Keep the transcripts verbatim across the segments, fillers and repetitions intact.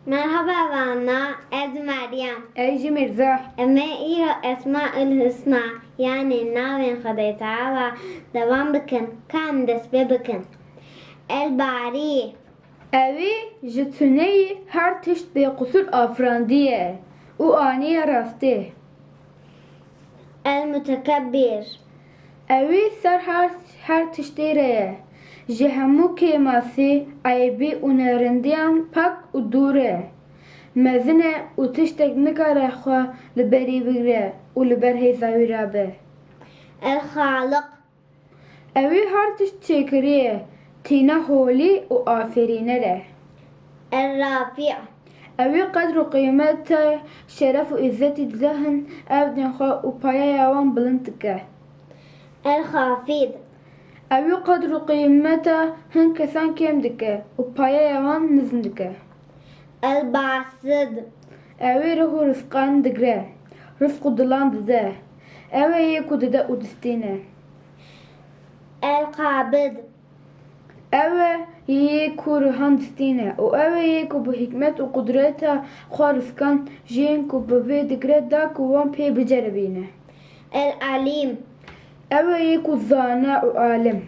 Merhaba vana, ez Meryem. Ez jî Mîrza. Em ê îro Esmaül Husna, yanî navên Xwedê Teala, dewam bikin. Ka em dest pê bikin. El Barî. Ewî ji tuneyî her tişt bêqusûr afirandiye û aniye rastî. El Mutekebbîr. Ewî ser her, her tiştê re ye. Ji hemû kêmasî, eybî û nerindiyan pak û dûr e. Mezin e û tiştek nikare xwe li berî bigire û li ber hêza wî rabe. El Xaliq. Ewî her tişt çêkiriye, tîna holî û afêrîner e. El Rafî. Ewî qedr û qîmeta şeref û îzzetî dide hin evdên xwe û payeya wan bilind dike. El Xafîd. Ewî qedr û qîmeta hin kesan kêm dike û payeya wan mizin dike. El Basid. Ewî rih û rizqan digre, rizq û dilan dide. Ew e yê ku dide û distîne. El Qabid. Ew e yê ku rihan distîne û ew e yê ku bi hikmet û qudreta xwe rizqan jiyên ku bi vê digre da ku wan pê biceribîne. El Alîm. Ew e yê ku zana û alim.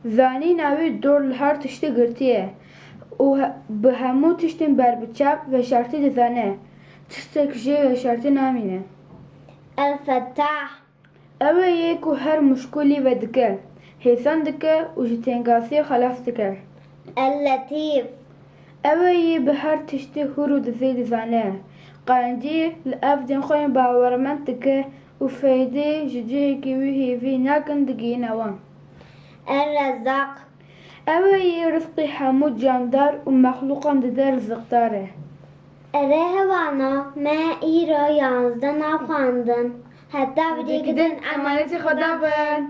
Zanîna wî dor li her tiştî girtiye û he- bi hemû tiştên berbiçav veşartî dizane. Tiştek jê veşartî namîne. El Fettah. Ew e yê ku her muşkûlî vedike, hêsan dike û ji têngasiyê xelas dike. El Letîf. Ew e yê bi her tiştî hûr û dizê dizane. Qencî li evdên xwe yên bawermend dike û feydê ji cihekî wî hêvî nakin digihîne wan. El Rezzaq. Ew e yê rizqî hemû candar û mexlûqan dide, rizqdar e. Erê hewana, me îro yanzdeh nav xwendin. Heta vîdekî din, emanetî Xweda bin.